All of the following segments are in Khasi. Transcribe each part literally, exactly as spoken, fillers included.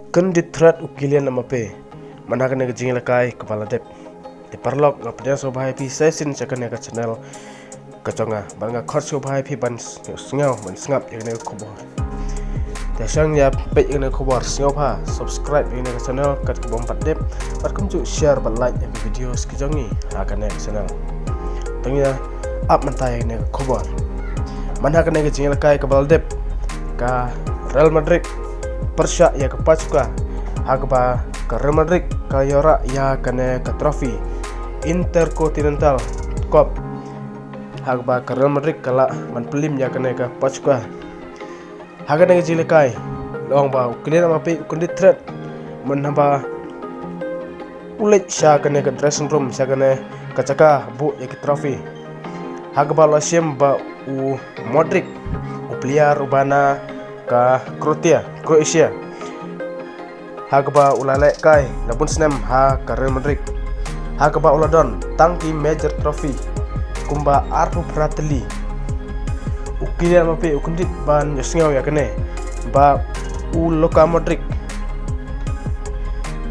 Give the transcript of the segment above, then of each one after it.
Kyndit thret u Kylian Mbappe man ha kane ka jingïalehkai kaba la dep. Te paralok, nga pdiang sngewbha ïa phi sa shisien sha kane ka channel ka jong nga, bad nga khot sngewbha ïa phi ban s-, sngew, ban sngap ïa kane ka khubor. Te shuwa ïa peit ïa kane ka khubor, sngewbha subscribe ïa kane ka channel kat kaba ym pat dep, bad kumjuh share bad like ïa ki videos ki jong ngi ha kane ka channel. Te ngin ïa ap mynta ïa kane ka khubor. Man ha kane ka jingïalehkai kaba la dep, ka Real Madrid pyrshah ïa ka Pachuca, ha kaba ka Real Madrid ka ïoh rah ïa kane ka trophy Intercontinental Cup, ha kaba ka Real Madrid ka lah ban pynlip ïa kane ka Pachuca. Ha kane ka jingïalehkai, la ong ba u Kylian Mbappe u kyndit thret man haba u leit sha kane ka dressing room, sha kane ka jaka buh ïa ki trophy, ha kaba la shem ba u Modric, u player uba na ka Croatia, Croatia, ha kaba u la lehkai la bun snem ha ka Real Madrid, ha kaba u la don tang ki major trophy kumba arphew phra tylli. U Kylian Mbappe u kyndit ban ïohsngew ïa kane, ba u Luka Modric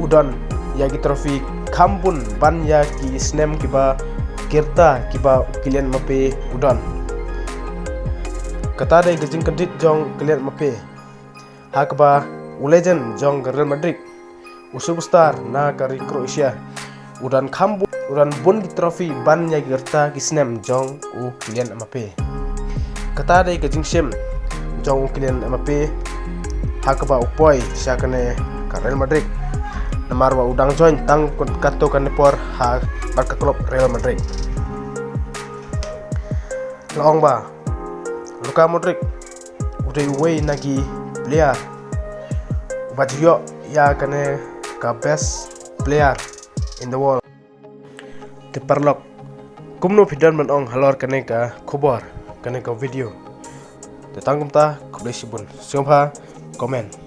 u don ïa ki trophy kham bun ban ïa ki snem kiba, ki rta kiba u Kylian Mbappe u don. Kata dei ka jingkyndit jong u Kylian Mbappe, ha kaba u legend jong ka Real Madrid, u superstar na ka ri Croatia, u don kham bun, u don bun ki trophy ban ïa ki rta ki snem jong u Kylian Mbappe. Kata dei ka jingshem jong u Kylian Mbappe, ha kaba u poi sha kane ka Real Madrid, namar ba u dang join tang katto katne por ha bad ka club Real Madrid. La ong ba Luka Modric u dei uwei na ki player uba ju ïoh ïa kane ka best player in the world. Te paralok, kumno phi don ban ong halor kane ka khubor, kane ka video? Te tang kumta, khublei shibun. Sngewbha comment.